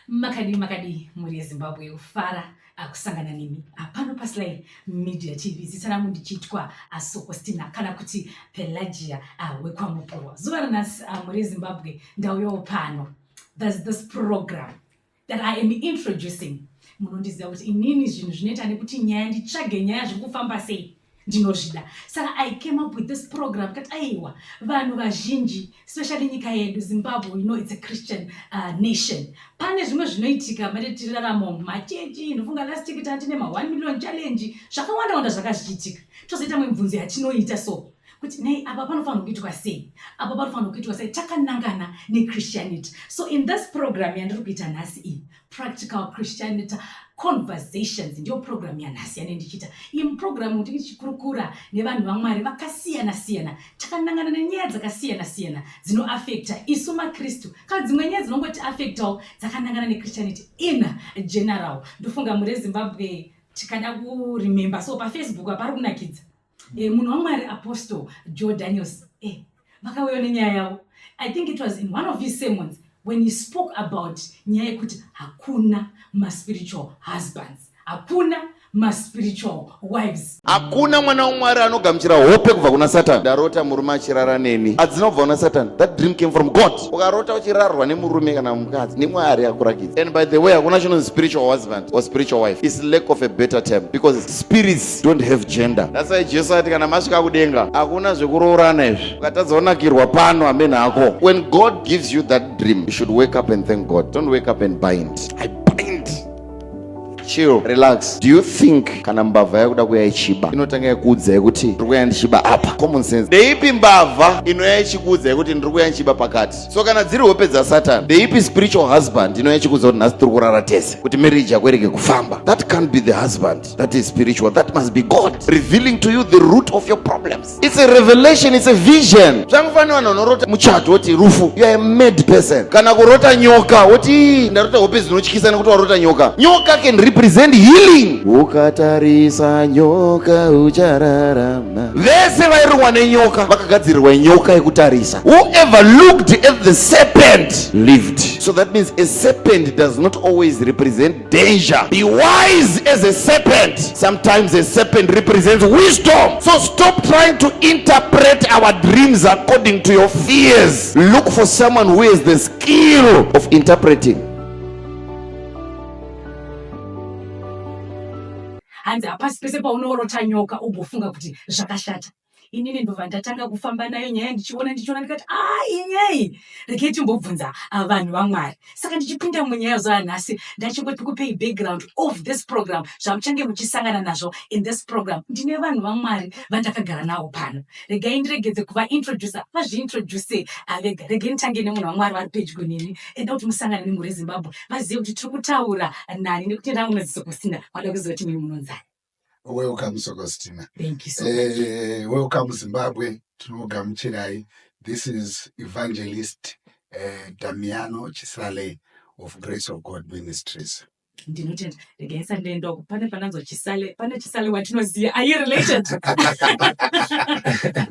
Makadii makadii mhuri yeZimbabwe kufara kusangana nemi pano paSly Media TV. Zita rangu ndichiitwa Sokostina kana kuti Pelagia wekwaMupurwa. Zuva ranhasi mhuri yeZimbabwe ndauyawo pano. There's this program that I am introducing. Munondiziva kuti inini zvinhu zvinoita nekuti nyaya nditsvage nyaya zviri kufamba sei ndinozvida. Saka I came up with this program kati aiwa vanhu vazhinji especially nyika yedu Zimbabwe, you know it's a Christian nation. Pane zvimwe zvinoitika mate tiriraramo mumachechi, ndofunga last week tanga tine ma 1 million challenge, zvakawanda wanda zvakazvichiitika. Tozoita mibvunzo yatinoita so kuti nei apa panofanirwa kuitwa sei, apa panofanirwa kuitwa sei, takanangana nechristianity. So in this program yandiri kuita nhasi iyi, Practical Christianity Conversations, ndiyo program yanhasi yane ndichiita iyi. Muprogram tinge tichikurukura nevanhu vaMwari vakasiyana siyana, takanangana nenyaya dzakasiyana siyana dzinoafekta isu maKristu, kana dzimwe nyaya dzinongoti afektawo dzakanangana nechristianity in general. Ndofunga mure Zimbabwe tikada kuremember so paFacebook apari kunakidza. Munhu waMwari Apostle Joe Daniels vakauya nenyaya yavo. I think it was in one of his sermons when he spoke about nyaya yekuti hakuna maspiritual husbands, hakuna maspiritual wives. Hakuna mwana waMwari anogamuchira hope kubva kuna Satani. Ndarota murume achirara neni, hadzina kubva kuna Satani. That dream came from God. Ukarota uchirarwa nemurume kana mukadzi, neMwari akurakidza. And by the way, hakuna chinonzi spiritual husband or spiritual wife. It's lack of a better term because spirits don't have gender. That's why Jesu ati kana masvika kudenga hakuna zvekuroorana izvi. Ukatadza kunakirwa pano, amen hako. When God gives you that dream, you should wake up and thank God. Don't wake up and bind. I bind. Chill, relax. Do you think kana mbavha yakuda kuya ichiba inotanga yakuudzai kuti ndiri kuya ndichiba apa? Common sense. Ndeipi mbavha inoya ichikuudzai kuti ndiri kuya ndichiba pakati? So kana dziri hope dzaSatan, ndeipi spiritual husband inoya ichikuudza kuti nhasi tiri kurara tese kuti marriage yako irege kufamba? That can't be the husband that is spiritual. That must be God revealing to you the root of your problems. It's a revelation, it's a vision. Zvangofanira vanhu vanorota muchato woti rufu. You are a mad person. Kana kurota nyoka woti ndarota hope dzinotyisa nekuti warota nyoka. Nyoka can represent healing. Ukatarisa nyoka uchararama. Vese vairumwa nenyoka vakagadzirirwa nyoka yekutarisa. Whoever looked at the serpent lived. So that means a serpent does not always represent danger. Be wise as a serpent. Sometimes a serpent represents wisdom. So stop trying to interpret our dreams according to your fears. Look for someone who has the skill of interpreting. Hanzi hapasi pese paunorota nyoka ugofunga kuti zvakashata. Inini ndobva ndatanga kufamba nayo nyaya, ndichiona ndichiona, ndikati a inyai, rekei timbobvunza vanhu vaMwari. Saka ndichipinda munyaya zuva nhasi, ndachingoti kupei background of this program, zvamuchange muchisangana nazvo in this program. Ndine vanhu vaMwari vandakagara navo pano. Regai ndiregedze kuvaintroducer, vazviintroduce vega. Regai nditange nemunhu waMwari vari pedyo neni. Enda kuti musangane nemhuri yeZimbabwe, vazive kuti tiri kutaura nani, nekuti ndaunonzi Sokostina, vada kuziva kuti mii munonzani. Welcome, Sokostina. Thank you so much. Welcome, Zimbabwe. Tinogamuchirai. This is Evangelist Damiano Chisale of Grace of God Ministries. Ndinotenda. Regai ndisandienda uko. Pane pananzwa Chisale, pane Chisale watinoziva. Are you related?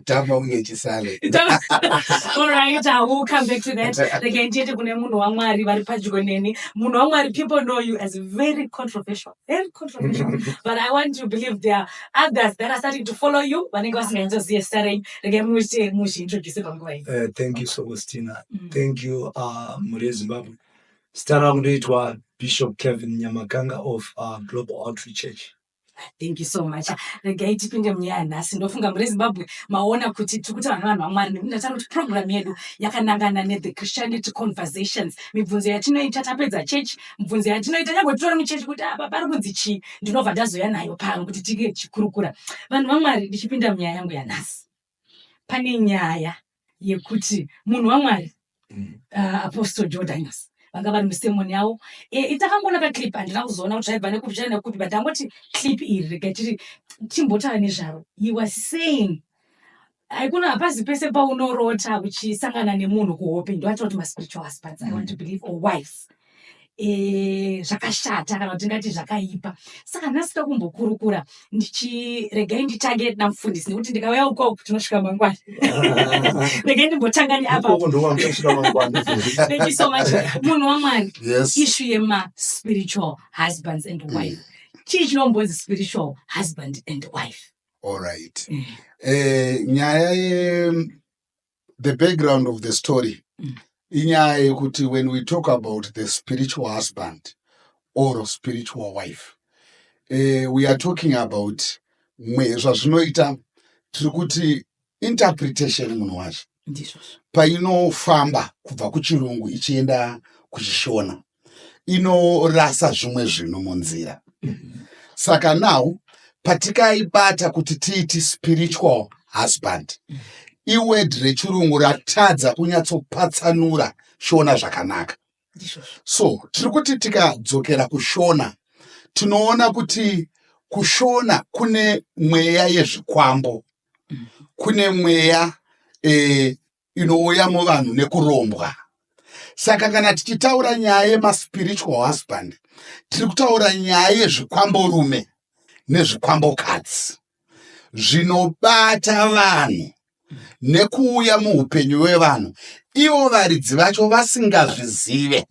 Tamba unge Chisale. All right, I will come back to that. Regai ndiende kune munhu waMwari vari padyo neni. Munhu waMwari, people know you as very controversial. Very controversial. But I want to believe there are others that are starting to follow you. Vanenge vasinganyatsozive zita renyu. Regai muite muzviintroduce panguva iyi. Thank you, Sokostina. Thank you, mhuri yeZimbabwe. Zita rangu ndoitwa Bishop Kevin Nyamakanga of Global Outreach Church. Thank you so much. Regai tipinde munyaya nhasi. Ndofunga mhuri yeZimbabwe maona kuti tiri kutaura nevanhu vaMwari, nekuti ndataura kuti program yedu yakanangana nethe Christianity Conversations. Mibvunzo yatinoita tapedza chechi, mibvunzo yatinoita nyange titori muchechi kuti apa pari kunzi chii, ndinobva ndazouya nayo pano kuti tinge tichikurukura. Vanhu vaMwari, ndichipinda munyaya yangu yanhasi, pane nyaya yekuti munhu waMwari Apostle Jordanius vanga vari musemoni yavo. Takangoona kaclip, handina kuzoona kuti zvaibva nekupi zvaenda nekupi, but ndangoti clip iri rega tiri timbotaura nezvaro. He was saying haikuna, hapazi pese paunorota uchisangana nemunhu kuhope ndoatira kuti maspiritual husbands, I want to believe, or wives. e, zvakashata kana kuti tingati zvakaipa. Saka nhasi toda kumbokurukura ndichiregai nditange namufundisi nekuti ndikauya uko tinosvika mangwana. Regai ndimbotanga neapa. Ikoko ndokwamuchasvika mangwana. Thank you so much. Munhu waMwari. Yes. Issue yema spiritual husbands and wife. Chii chinombonzi spiritual husband and wife? All right. Nyaya ye the background of the story inyaya yekuti when we talk about the spiritual husband or spiritual wife, we are talking about mwe zvazvinoita tiri kuti interpretation munhu wacho Ndizvozvo. Painofamba kubva kuchirungu ichienda kuchishona inorasa zvimwe zvinhu munzira. Saka now patikaibata kuti tiiti spiritual husband, iword rechirungu ratadza kunyatsopatsanura shona zvakanaka. Ndizvozvo. So tiri kuti tikadzokera kushona tinoona kuti kushona kune mweya yezvikwambo, kune mweya inouya muvanhu nekurombwa. Saka kana tichitaura nyaya yemaspiritual husband, tiri kutaura nyaya yezvikwamborume nezvikwambokadzi zvinobata vanhu nekuuya muupenyu hwevanhu ivo varidzi vacho vasingazvizive.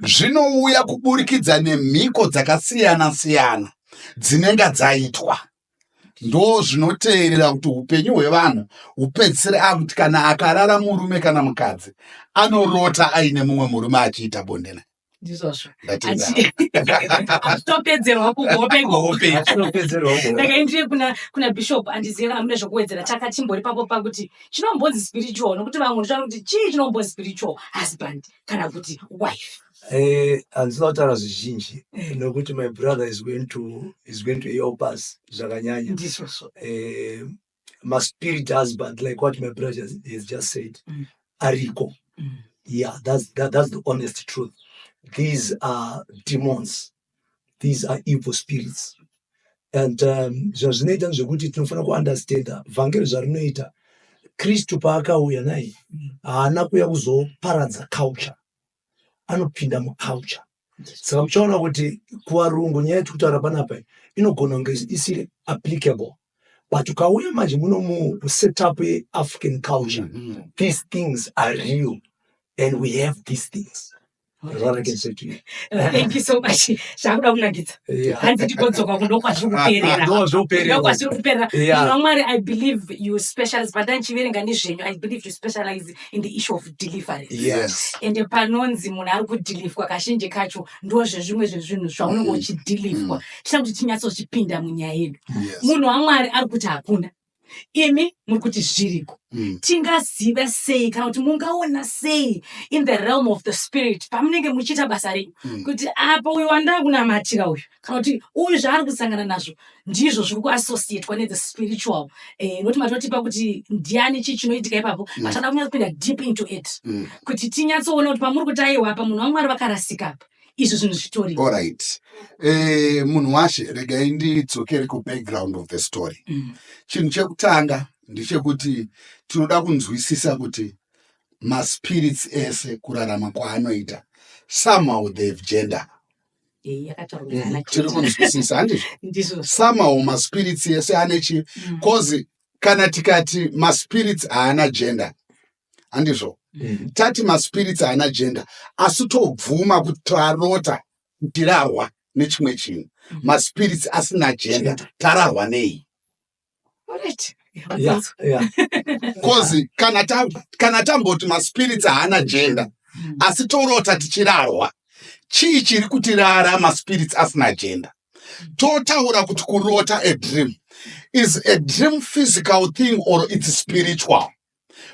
Zvinouya kuburikidza nemhiko dzakasiyana-siyana dzinenge dzaitwa. Ndo zvinoteerera kuti upenyu hwevanhu hupedzisire akuti kana akarara murume kana mukadzi anorota aine mumwe murume achiita bonde naye. Ndizvozvo. Ndatenda. Achitopedzerwa kuhope ikoko. Kuhope. Achitopedzerwa kuhope. Ndakaendire kuna bishop, handizivi kana mune zvokuwedzera. Takachimbori papo pakuti chinombonzi spiritual, nokuti vamwe vanotaura kuti chii chinombonzi spiritual husband kana kuti wife. Handisina kutaura zvizhinji nokuti my brother is going to help us zvakanyanya. Ndizvozvo. Maspirit husband, like what my brother has just said, ariko. Yeah, that's the honest truth. These are demons, these are evil spirits, and zvazvinoita ndezvekuti tinofanira kuunderstanda vhangeri zvarinoita. Kristu paakauya nai, haana kuuya kuzoparadza culture, anopinda muculture. Saka muchaona kuti kuvarungu nyaya yetiri kutaura panapa inogona kunge isiri applicable, but ukauya manje muno musetup yeAfrican culture, these things are real and we have these things. That's what I can say to you. Thank you so much. Zvakuda kunakidza. Hanzi tigodzoka kundo kwazviri kuperera. Ndo zvoperera. Ndo kwazviri kuperera. Yeah. Munhu waMwari, I believe you specialize, but ndichiverenga nezvenyu, I believe you specialize in the issue of deliverance. Yes. Ende panonzi munhu ari kudhilivhwa, kazhinji kacho ndo zvezvimwe zvezvinhu zvaunenge uchidhilivhwa. Tichida kuti tinyatsochipinda munyaya yedu. Munhu waMwari ari kuti hakuna, imi muri kuti zviriko. Tingaziva sei kana kuti mungaona sei in the realm of the spirit pamunenge muchiita basa renyu kuti apa uyu wandaa kunamatira uyu kana kuti uyu zvaari kusangana nazvo ndizvo zviri kuassociatwa nethe spiritual, nokuti matotipa kuti ndiani, chii chinoitika ipapo? But tada kunyatsopinda deep into it kuti tinyatsoona kuti pamuri kuti aiwa, apa munhu waMwari vakarasika apa, izvo zvinhu zvitoripo. Alright. Munhu washe, regai ndidzokere kubackground of the story. Chinhu chekutanga ndechekuti tinoda kunzwisisa kuti maspirits ese kurarama kwaanoita, somehow they've gender. Yakataurwa nana Tiri Chete. Kunzwisisa, handizvo? Ndizvo. Somehow maspirits ese ane chi cause kana tikati maspirits haana gender, handizvo? Tati maspirits haana gender, asi tobvuma kuti tarota tirarwa nechimwe chinhu, maspirits asina gender, tararwa nei? Alright. Cause kana tamboti maspirits haana gender, asi torota tichirarwa, chii chiri kutirara maspirits asina gender? Totaura kuti kurota, a dream, is a dream physical thing or it's spiritual?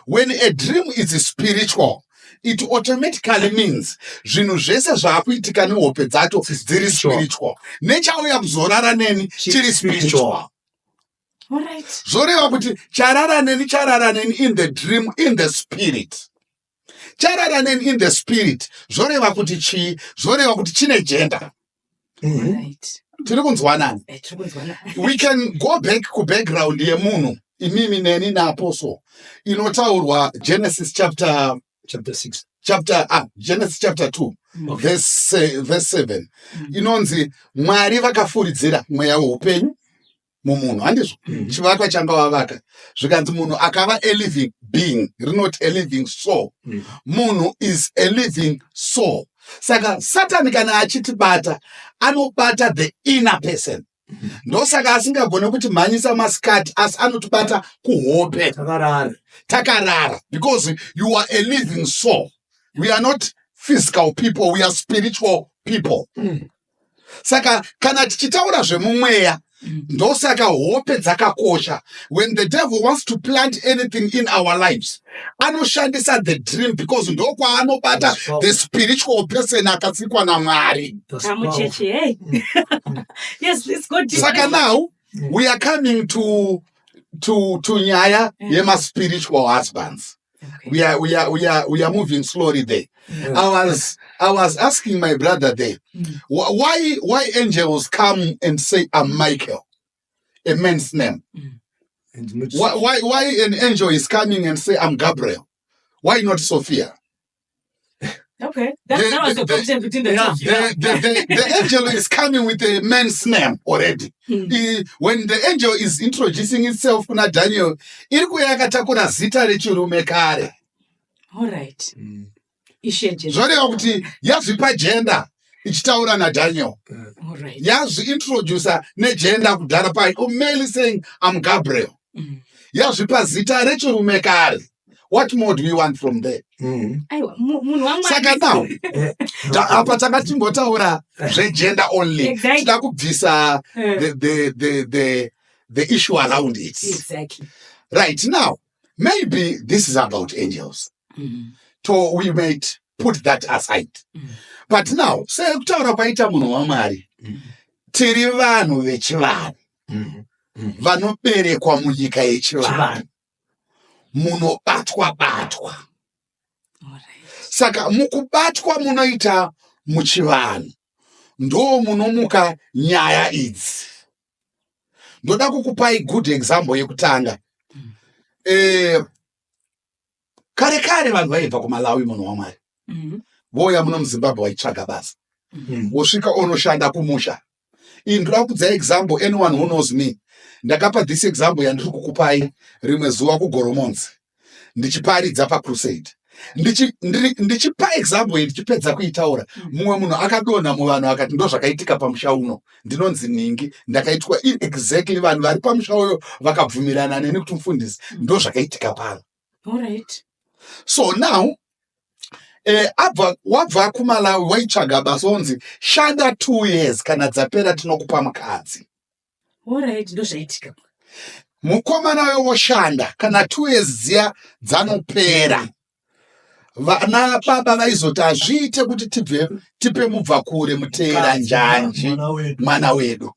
When a dream is spiritual, it automatically means zvinhu zvese zvaakuitika nehope dzacho dziri spiritual, nechauya kuzorara neni chiri spiritual. Zvoreva kuti charara neni, charara neni in the dream, in the spirit. Charara neni in the spirit zvoreva kuti chii? Zvoreva kuti chine gender. Tiri kunzwanani? Tiri kunzwana. We can go back kubackground yemunhu, imimi neni naapostle, inotaurwa Genesis chapter chapter 6. Chapter, Genesis chapter 2 verse 7 inonzi Mwari vakafuridzira mweya weupenyu mumunhu, handizvo? Chivakwa changa wavaka, zvikanzi munhu akava a living being, rinoti a living soul. Munhu is a living soul. Saka Satani kana achitibata, anobata the inner person. Ndosaka asingagone kuti mhanyisa masikati, asi anotibata kuhope. Takarara. Takarara, because you are a living soul. We are not physical people, we are spiritual people. Saka kana tichitaura zvemumweya, ndosaka hope dzakakosha. When the devil wants to plant anything in our lives, anoshandisa the dream, because ndokwaanobata That's powerful. the spiritual person akasikwa naMwari. That's Kamucheche, hey. Yes, let's go deeper. Saka now we are coming to nyaya yemaspiritual husbands. We are moving slowly there. I was asking my brother there why angels come and say, "I'm Michael," a man's name. And not Why an angel is coming and say, "I'm Gabriel"? Why not Sophia? Okay. That was the conversation between the two of you. The angel is coming with a man's name already. When the angel is introducing itself kuna Daniel, iri kuuya yakatakura zita rechirume kare. All right. Ishe Jesu. Zvoreva kuti yazvipa gender ichitaura naDaniel. All right. Yazviintroduca negender kudhara pai male saying, "I'm Gabriel." Yazvipa zita rechirume kare. What more do we want from there? Aiwa, munhu waMwari. Saka now apa tanga timbotaura zvegender only. Tida kubvisa the issue around it. Right now, maybe this is about angels, so we might put that aside. But now, sekutaura kwaita munhu waMwari, tiri vanhu vechivanhu vanoberekwa munyika yechivanhu. Chivanhu. Munobatwa batwa. All right. Saka mukubatwa munoita muchivanhu, ndo munomuka nyaya idzi. Ndoda kukupai good example yekutanga. Kare kare vanhu vaibva kuMalawi, munhu waMwari, vouya muno muZimbabwe vaitsvaga basa. Wosvika onoshanda kumusha. Iyi ndoda kudza example. Anyone who knows me, ndakapa this example yandiri kukupai rimwe zuva kuGoromonzi ndichiparidza pacrusade. Ndichipa example iyi, ndichipedza kuitaura, mumwe munhu akadonha muvanhu akati, "Ndo zvakaitika pamusha uno, ndinonzi nhingi, ndakaitwa exactly." Vanhu vari pamusha uyo vakabvumirana neni kuti, "Mufundisi, ndo zvakaitika pano." All right. So now abva wabva kuMalawi waitsvaga basa, onzi shanda 2 years, kana dzapera tinokupa mukadzi. All right. Ndo zvaitika. Mukomana uyo woshanda, kana 2 years dziya dzanopera, vana baba vaizoti hazviite kuti tibve tipe mubva kure muteera njanji Mwana wedu. Mwana wedu.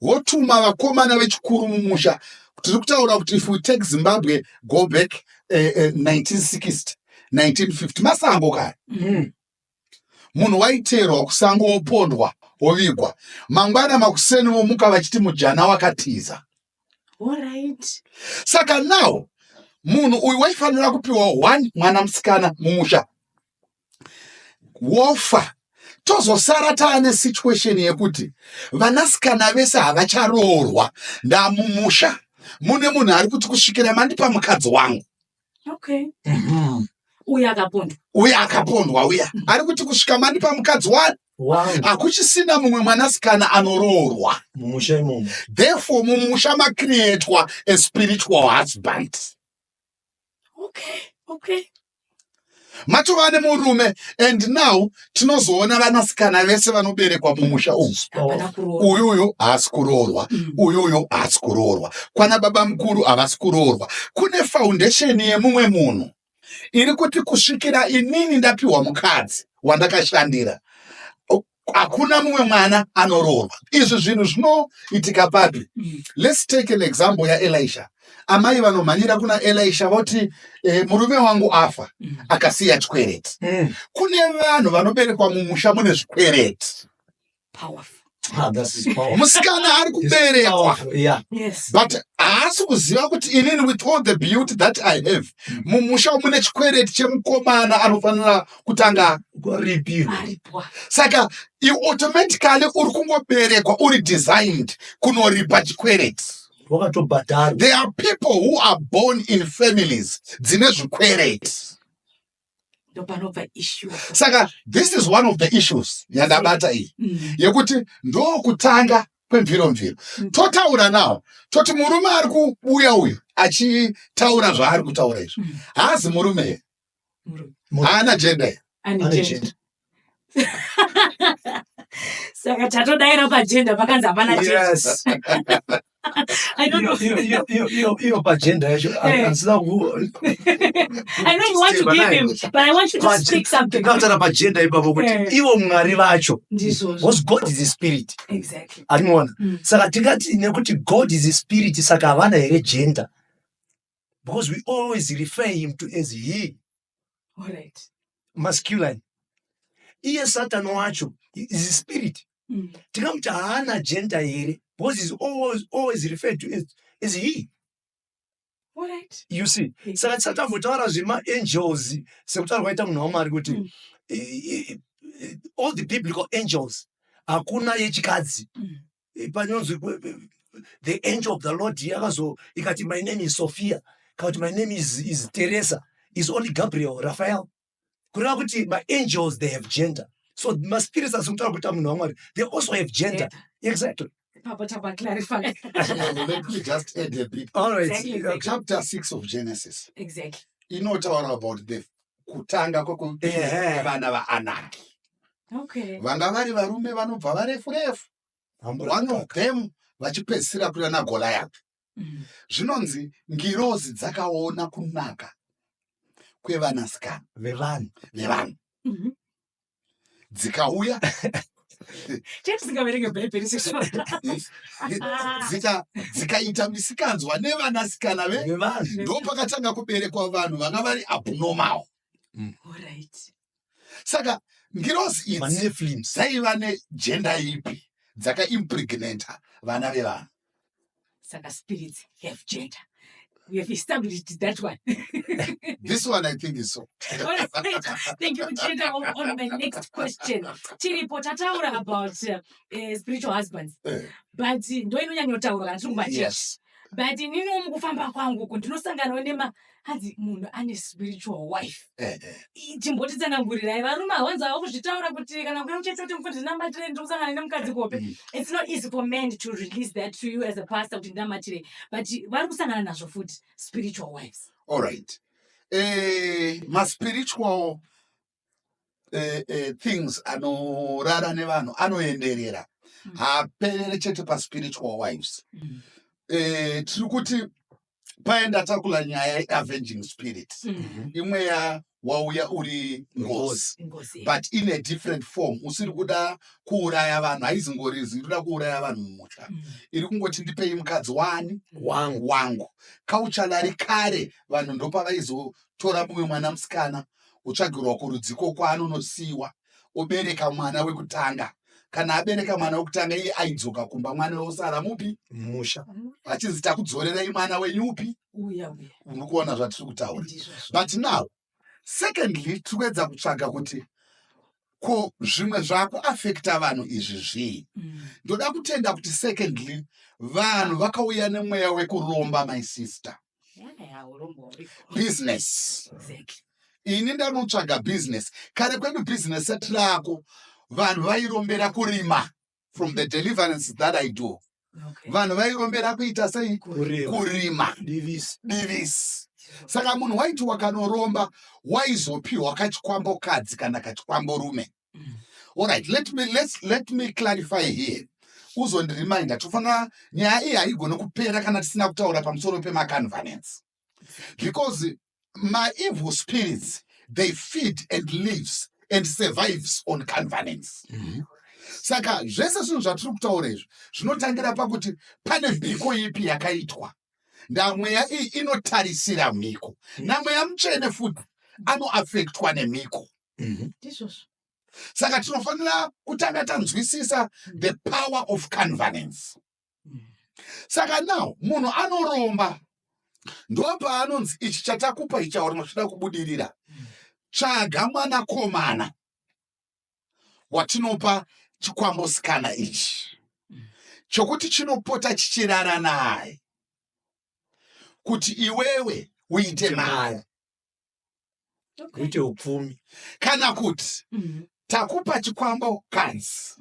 Votuma vakomana vechikuru mumusha. Tiri kutaura kuti if we take Zimbabwe, go back 1960, 1950, masango kare. Munhu waiteerwa kusango, wopondwa, wovigwa. Mangwana makuseni vomuka vachiti mujana wakatiza. All right. Saka now munhu uyu waifanira kupiwa one mwana musikana mumusha. Wofa, tozosara taane situation yekuti vanasikana vese havacharoorwa. Ndamumusha mune munhu ari kuti, "Kusvikira mandipa mukadzi wangu." Okay. Uyo akapondwa. Uye akapondwa uya ari kuti, "Kusvika mandipa mukadzi wani." Hakuchisina mumwe mwanasikana anoroorwa mumusha imomo. Therefore mumusha macreatwa a spiritual husband. Matova nemurume, and now tinozoona vanasikana vese vanoberekwa mumusha umu, Hapana kuroorwa. Uyuyu haasi kuroorwa, uyuyu haasi kuroorwa, kwana baba mukuru havasi kuroorwa. Kune foundation yemumwe munhu iri kuti kusvikira inini ndapiwa mukadzi wandakashandira, hakuna mumwe mwana anoroorwa. Izvi zvinhu zvinoitika papi? Let's take an example yaElisha. Amai vanomhanyira kuna Elisha voti, "Murume wangu afa, akasiya chikwereti." Kune vanhu vanoberekwa mumusha mune zvikwereti. Powerful. Ah, that is powerful. Musikana ari It's kuberekwa powerful, yeah. Yes. But haasi kuziva kuti inini, with all the beauty that I have, mumusha mune chikwereti chemukomana anofanira kutanga Kwaripirwa. Aripwa. Saka automatically uri kungoberekwa uri designed kunoripa chikwereti. Wakatobhadharwa. There are people who are born in families dzine zvikwereti. Ndopanobva issue. Saka this is one of the issues yandabata iyi, yekuti ndokutanga kwemviromviro. Totaura nawo, toti murume ari kuuya uyu achitaura zvaari kutaura izvi, haazi murume here? Murume. Haana gender here? Ane Ane gender. gender. Saka tatodaira pagender, pakanzi hapana gender. Yes. I don't know. Iyo pagender yacho Eh. handisina ku I know you want to give him, but I want you to speak something. Ndingataura pagender ipapo kuti Eh. ivo Mwari vacho, Ndizvozvo. because God is a spirit. Exactly. Anoona. Saka tingati nekuti God is a spirit, saka havana here gender? Because we always refer him to as he, All right. masculine. Iye Satan wacho is a spirit. Tingamuti haana gender here? Because is always referred to as he. All right. You see, saka tisati tambotaura zvemaangels, sekutaura kwaita munhu waMwari kuti all the biblical angels, hakuna yechikadzi. Panonzi the angel of the Lord yakazo ikati, "My name is Sophia," kana kuti, "My name is Teresa," is only Gabriel, Raphael. Kureva kuti maangels, they have gender. So maspirits, asi kutaura kuita munhu waMwari, they also have gender. Exactly. Papa tapa clarify. Let me just add a bit. All right. Exactly. Chapter 6 of Genesis inotaura about the kutanga kwevana vaAnaki. Vanga vari varume vanobva varefu refu, one of them vachipedzisira kuda naGoliath. Zvinonzi ngirozi dzakaona kunaka kwevanasikana vevanhu. Vevanhu, dzikauya. Chetisingaverenge Bhaibheri sezvo. Dzikaita misikanzwa nevanasikana vevanhu. Ndopakatanga kuberekwa vanhu vanga vari abnormal. All right. Saka ngirozi idzi maNephilims dzaiva negender ipi dzakaimpregnata vana vevanhu? Saka spirits have gender. We have established that one. This one I think is so. All right. Thank you. Tichienda on my next question. Tiripo tataura about spiritual husbands. But ndo inonyanyotaura kana tiri kumachechi. But ininiwo mukufamba kwangu uku ndinosanganawo nema hanzi munhu ane spiritual wife. Chimbotitsanangurirai, varume hawanzi hava kuzvitaura kuti kana kuya muchechi kuti mufundisi ndinamatire, ndiri kusangana nemukadzi kuhope. It's not easy for men to release that to you as a pastor kuti ndinamatire, but vari kusangana nazvo futi, spiritual wives. All right, maspiritual things anorara nevanhu anoenderera, haaperere chete paspiritual wives. Tiri kuti paenda takula nyaya yeavenging spirit. Imweya wauya uri ngozi, Ngozi. But in a different form, usiri kuda kuuraya vanhu. Haizi ngozi iri kuda kuuraya vanhu mumusha. Iri kungoti, "Ndipei mukadzi wani?" Wangu. Wangu. Culturally kare vanhu ndopavaizotora mumwe mwana musikana, utsvagirwa kurudziko kwaanonosiyiwa, obereka mwana wekutanga. Kana abereka mwana wekutanga, iye aidzoka kumba, mwana osara mupi? Musha. Vachinzi, "Takudzorerai mwana wenyupi?" Uya uya. Uri kuona zvatiri kutaura? Ndizvozvo. But now, secondly, tiri kuedza kutsvaga kuti ko zvimwe zvakuafekta vanhu izvi zvii. Ndoda kutenda kuti secondly, vanhu vakauya nemweya wekuromba, my sister. Yeah, urombo huriko. Business. Ini ndanotsvaga business. Kare kwedu business satirako, vanhu vairombera kurima. From the deliverance that I do, vanhu vairombera kuita sei? Kurima. Kurima. Divisi. Divisi. Saka munhu waiti wakanoromba, waizopiwa kachikwambokadzi kana kachikwamborume. Alright, let me clarify here. Uzondireminder, tofanira nyaya iyi haigoni kupera kana tisina kutaura pamusoro pemacovenants, because maevil spirits, they feed and lives and survives on covenants. Saka zvese zvinhu zvatiri kutaura izvi zvinotangira pakuti pane mhiko ipi yakaitwa. Ndamweya iyi inotarisira mhiko, namweya mutsvene futi anoafektwa nemhiko. Ndizvozvo. Saka tinofanira kutanga tanzwisisa the power of covenants. Saka now munhu anoromba ndopaanonzi ichi chatakupa ichi chauri muchida kubudirira, tsvaga mwanakomana watinopa chikwambosikana ichi chokuti chinopota chichirara naye kuti iwewe uite mari. Uite upfumi. Kana kuti takupa chikwambo kanzi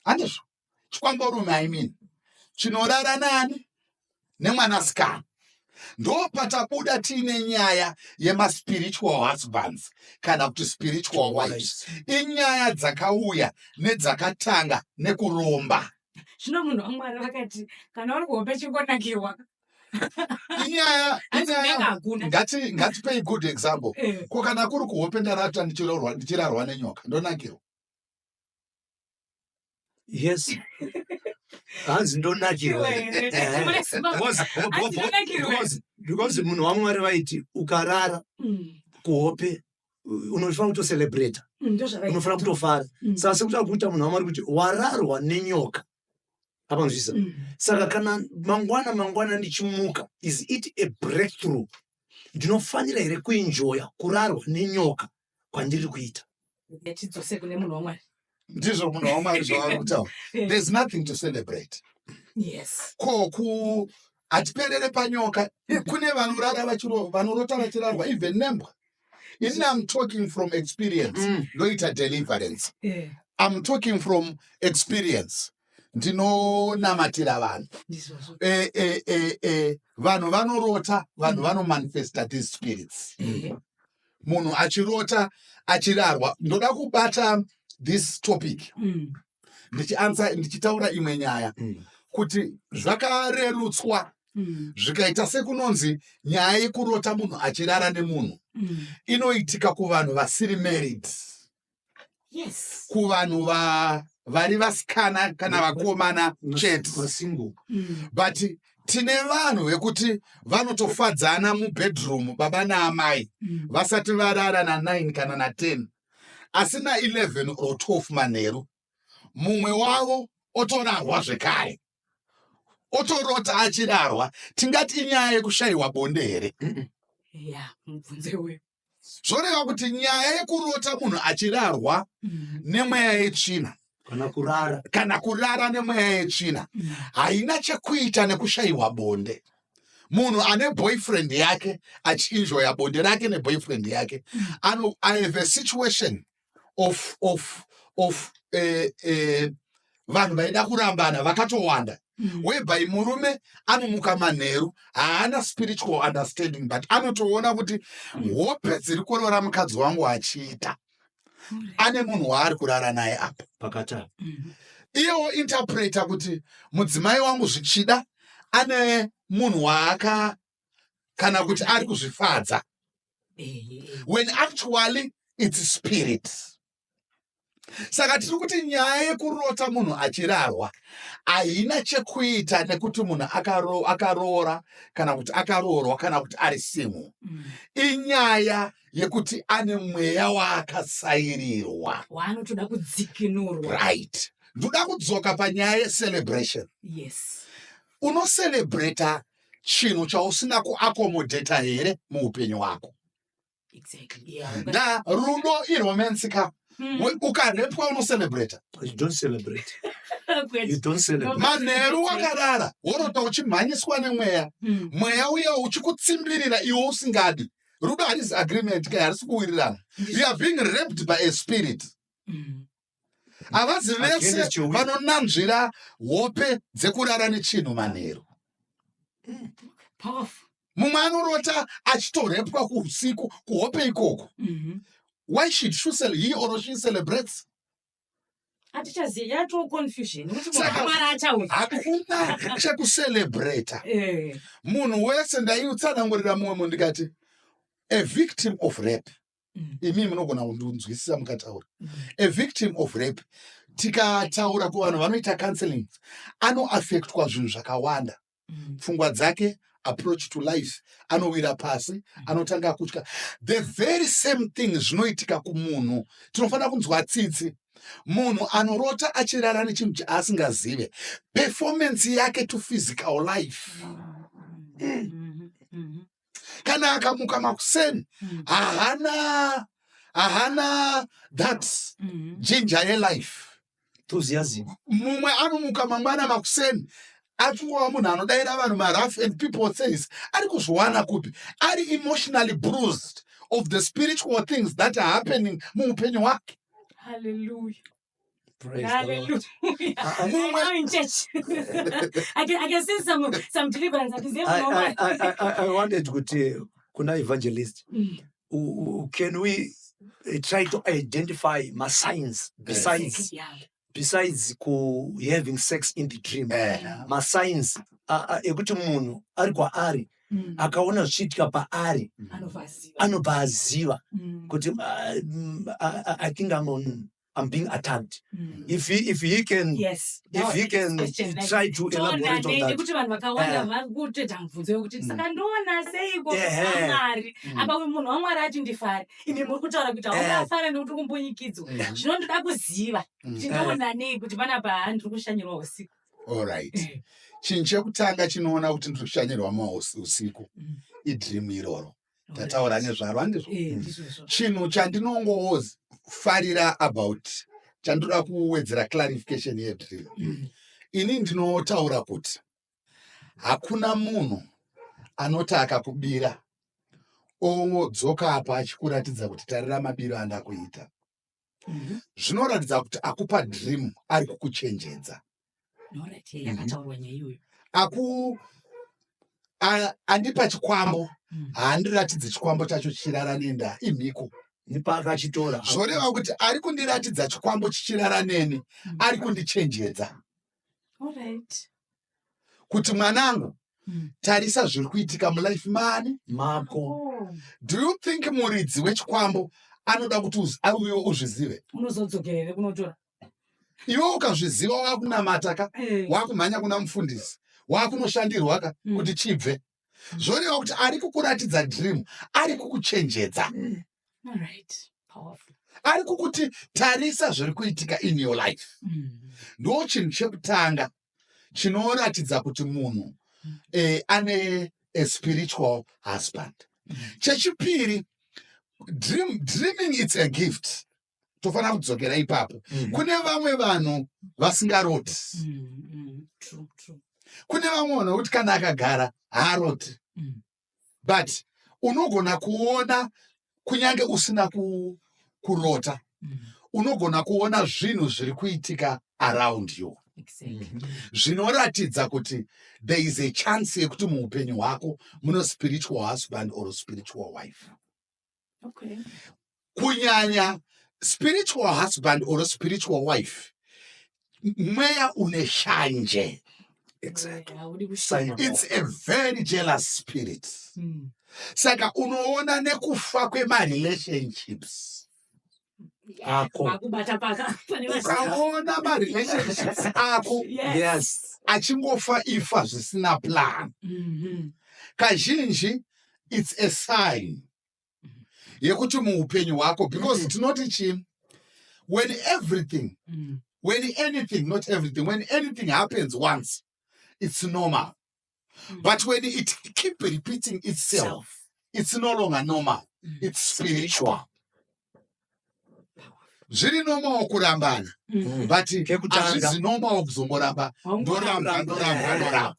handizvo, chikwambo rume, I mean, chinorara nani? Nemwanasikana. Ndopatabuda tiine nyaya yemaspiritual husbands kana kuti spiritual wives. Inyaya dzakauya nedzakatanga nekuromba. Zvino munhu waMwari vakati kana uri kuhope chingonakirwa. Inyaya Hanzi inyaya kunenge hakuna. Ngatipei good example. Ko kana kuri kuhope ndarata ndichirarwa nenyoka, ndonakirwa? Yes, hanzi ndonakirwa. Here? Hanzi ndonakirwa. Because munhu waMwari vaiti ukarara kuhope unofanira kutocelebrata, Ndozvavaita. unofanira kutofara. Saka sekuti kuita munhu waMwari kuti wararwa nenyoka apanzwisa. Saka kana mangwana mangwana ndichimuka, is it a breakthrough? Ndinofanira here kuenjoya kurarwa nenyoka kwandiri kuita? Tidzose kune munhu waMwari. Ndizvo munhu waMwari zvavari kutaura. There's nothing to celebrate. Ko ku hatiperere panyoka. Kune vanorara vanorota vachirarwa even nembwa. Ini I'm talking from experience. Ndoita deliverance. I'm talking from experience, ndinonamatira vanhu. Ndizvozvo. Vanhu vanorota, vanhu vanomanifesta these spirits. Munhu achirota achirarwa, ndoda kubata this topic ndichiansa, ndichitaura imwe nyaya kuti zvakarerutswa zvikaita sekunonzi nyaya yekurota munhu achirara nemunhu inoitika kuvanhu vasiri married, kuvanhu vari vasikana kana vakomana chete. Masingle. But tine vanhu vekuti vanotofadzana mubedroom, baba naamai, vasati varara na9 kana na10, asi na11 or 12 manheru mumwe wavo otorarwa zvekare, otorota achirarwa. Tingati inyaya yekushayiwa bonde here? Ya, mubvunzo iwoyo. Zvoreva kuti nyaya yekurota munhu achirarwa nemweya yetsvina kana kurara, kana kurara nemweya yetsvina haina chekuita nekushayiwa bonde. Munhu ane boyfriend yake achienjoya bonde rake neboyfriend yake ano, I have a situation of vanhu vaida kurambana vakatowanda, whereby murume anomuka manheru, haana spiritual understanding, but anotoona kuti hope dziri kurora mukadzi wangu achiita ane munhu waari kurara naye apa. Pakati apa. Iyewo interpreta kuti mudzimai wangu zvichida ane munhu waaka kana kuti ari kuzvifadza, when actually it's spirit. Saka tiri kuti nyaya yekurota munhu achirarwa haina chekuita nekuti munhu akaroora kana kuti akaroorwa kana kuti ari single. Inyaya yekuti ane mweya waakasairirwa waanotoda kudzikinurwa. Right, ndoda kudzoka panyaya yecelebration. Unocelebrata chinhu chausina kuaccomodata here muupenyu hwako? Exactly, yeah. Nda rudo iromance ka. Ukarepwa unocelebrata? You don't celebrate. Kwete. You don't celebrate. Manheru wakarara worota uchimhanyiswa nemweya, mweya uya uchikutsimbirira iwe usingadi. Rudo harisi agreement kai, harisi kuwirirana. You are being raped by a spirit. Havazi vese Against your will. vanonanzvira hope dzekurara nechinhu manheru. Powerful. Mumwe anorota achitorepwa kuusiku kuhope ikoko. Why should he or she celebrates? Hatichazivi, yatoo confusion kuti Saka Mwari achauya. Hakuna chekucelebrata. Munhu wese, ndaitsanangurira mumwe munhu ndikati a victim of rape, imi munogona kundinzwisisa mukataura, a victim of rape, tikataura kuvanhu vanoita counseling, anoaffectwa zvinhu zvakawanda, pfungwa dzake. approach to life, anowira pasi, anotanga kutya. The very same thing zvinoitika kumunhu. Tinofanira kunzwa tsitsi munhu anorota achirara nechinhu chaasingazive, performance yake to physical life. Kana akamuka makuseni, hahana that ginger yelife. Enthusiasm. Mumwe anomuka mangwana makuseni achingova munhu anodaira vanhu marough, and people says, "Ari kuzviwana kupi?" Ari emotionally bruised of the spiritual things that are happening muupenyu hwake. Hallelujah. Praise the Lord. Hallelujah. Mumwe I'm in church. I can see some deliverance. I can see. I wanted kuti kuna evangelist, can we try to identify masigns besides besides ku having sex in the dream, masigns ekuti munhu ari kwaari akaona zvichiitika paari Anovaziva. Anobva aziva kuti I think I'm being attacked. If he can Yes. if he can Question, like, try to elaborate on that. Nekuti vanhu vakawanda vari kutoita mubvunzo wekuti, "Saka ndoona seiko waMwari?" Apa uyu munhu waMwari ati ndifare, imi muri kutaura kuti haungafara nekuti kumbunyikidzwa. Zvino ndoda kuziva kuti ndoona nei kuti panapa handiri kushanyirwa usiku. Alright, chinhu chekutanga chinoona kuti ndiri kushanyirwa mausiku idream iroro tataura nezvaro, handizvo? Eh, ndizvozvo. Chinhu chandinongofarira about, chandoda kuwedzera clarification yedream, ini ndinotaura kuti hakuna munhu anoti akakubira odzoka apa achikuratidza kuti, "Tarira mabiro andakuita." Zvinoratidza kuti akupa dream ari kukuchenjedza. Alright, yeah, yakataurwa nyaya iyoyo. Andipa chikwambo, haandiratidzi chikwambo chacho chichirara nenda, imhiko. Nepaakachitora. Zvoreva kuti ari kundiratidza chikwambo chichirara neni ari kundichenjedza kuti, "Mwanangu, tarisa zviri kuitika mulife mani mako." Oh. Do you think muridzi wechikwambo anoda kuti auye uzvizive? Unozodzokerere kunotora. Iwe ukazviziva, wakunamata ka, wakumhanya kuna mufundisi, wakunoshandirwa ka kuti chibve. Zvoreva kuti ari kukuratidza dream ari kukuchenjedza. All right. Powerful. Ari kukuti, "Tarisa zviri kuitika in your life." Ndo chinhu chekutanga chinoratidza kuti munhu ane a spiritual husband. Chechipiri, dreaming, it's a gift. Tofanira kudzokera ipapo. Kune vamwe vanhu vasingaroti. True, true. Kune vamwe vanhu vekuti kana akagara haaroti, but unogona kuona kunyange usina kurota, unogona kuona zvinhu zviri kuitika around you zvinoratidza kuti there is a chance yekuti muupenyu hwako muno spiritual husband or spiritual wife. Kunyanya spiritual husband or spiritual wife, mweya une shanje. Haudi kushiya. Simon. It's a very jealous spirit. Saka unoona nekufa kwemarelationships Ako. Vakubata paka pane Ukaona marelationships ako achingofa ifa zvisina plan, kazhinji it's a sign yekuti muupenyu hwako, because tinoti chii? When everything, when anything, not everything, when anything happens once, it's normal, but when it keep repeating itself, it's no longer normal, it's spiritual. Zviri normal kurambana, but Kekutanga. hazvizi normal kuzongoramba, ndoramba, ndoramba, ndoramba.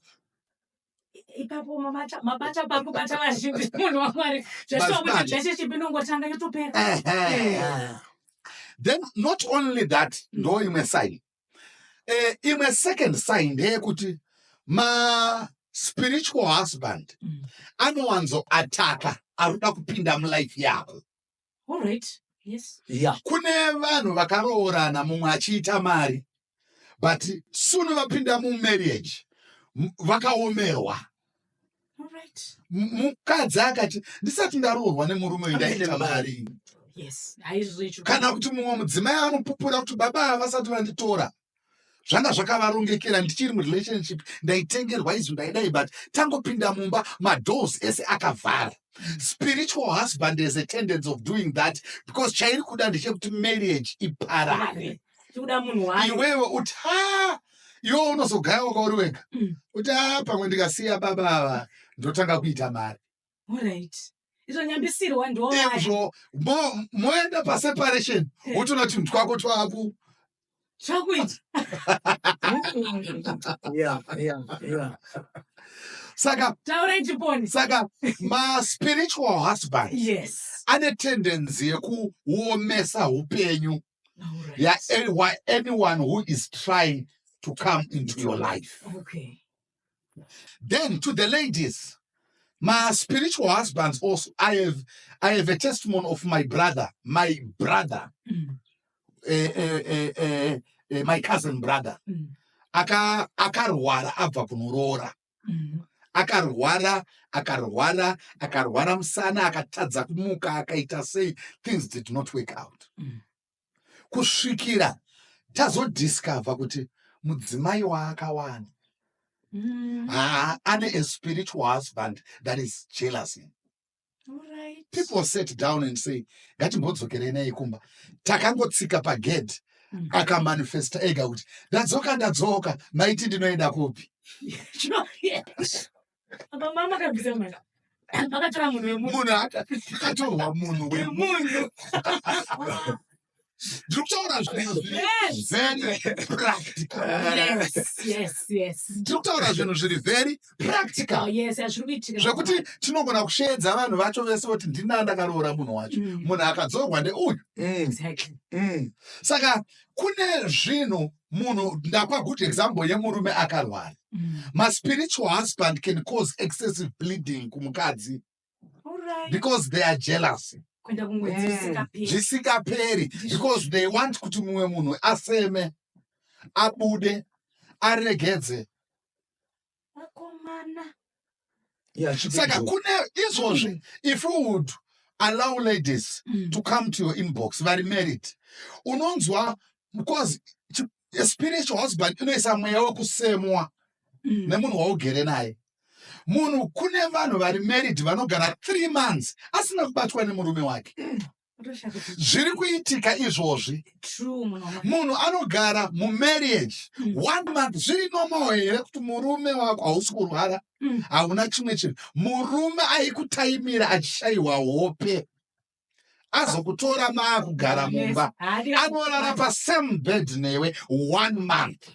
Ipapo mabata pakubata vazhinji, munhu waMwari. Zveshuwa kuti Mazibata. relationship inongotanga yotopera. Ehe. Then not only that, ndo imwe sign. Imwe second sign ndeyekuti ma-spiritual husband anowanzoataka arikuda kupinda mulife yako. All right. Yes. Kune vanhu vakaroorana, mumwe achiita mari, but soon vapinda mumarriage vakaomerwa. All right. Mukadzi akati, "Ndisati ndaroorwa nemurume uyu ndaita mari." Yes. Haizvo icho. Kana kuti mumwe mudzimai anopupura kuti, "Baba ava vasati vanditora, Zvanga zvakavarongekera, ndichiri murelationship, ndaitengerwa izvi, ndaidai, but tangopinda mumba, madoors ese akavhara. Spiritual husband has a tendency of doing that because chairi kuda ndechekuti marriage iparare. Tikuda munhu wayo. Iwewe uti, ha, iwe unozogaya wakauri wega. Uti, a, pamwe ndikasiya baba ava ndotanga kuita mari. Alright. Izvo nyambisirwa ndo. Izvo moenda paseparation, wotoona tunhu twako twaku Zvakuita. Saka Taurai tipone. Saka maspiritual husband ane tendency yekuomesa upenyu anyone who is trying to come into your life. Then to the ladies, my spiritual husbands also, I have a testimony of my brother, my brother, my cousin brother. Akarwara abva kunoroora. Akarwara, akarwara, akarwara musana, akatadza kumuka, akaita sei, things did not work out. Kusvikira tazodiscover kuti mudzimai waakawana haa, ane a spiritual husband that is jealousy. People sat down and say, "Ngatimbodzokerei naye kumba." Takangotsika pagedhi, akamanifesta ega kuti, "Ndadzoka, ndadzoka, maiti ndinoenda kupi?" Apa mama kabvisa mari. Vakatora munhu wemunhu. Munhu akatorwa, munhu wemunhu. Wemunhu. Ndiri kutaura zvinhu zviri very practical. Ndiri kutaura zvinhu zviri very practical. Oh, yes, hazviri kuitika. Zvekuti tinogona kusheedza vanhu vacho vese kuti ndina ndakaroora munhu wacho. Munhu akadzorwa ndeuyu. Saka kune zvinhu, munhu, ndapa good example yemurume akarwara. Maspiritual husband can cause excessive bleeding kumukadzi because they are jealous. Kuenda kumwedzi zvisingaperi. Zvisingaperi, because they want kuti mumwe munhu aseme, abude, aregedze. Vakomana. Saka kune izvozvi, if you would allow ladies to come to your inbox vari married, unonzwa, because a spiritual husband inoisa mweya wekusemwa nemunhu waugere naye. Munhu, kune vanhu vari married vanogara 3 months asina kubatwa nemurume wake. Utoshaya kuti Zviri kuitika izvozvi. True, munhu wamwari. Munhu anogara mumarriage one month. Zviri normal here kuti murume wako, hausi kurwara, hauna chimwe chinhu, murume aikutaimira achishayiwa hope, azokutora maakugara mumba, Haadi anorara pasame bed newe one month?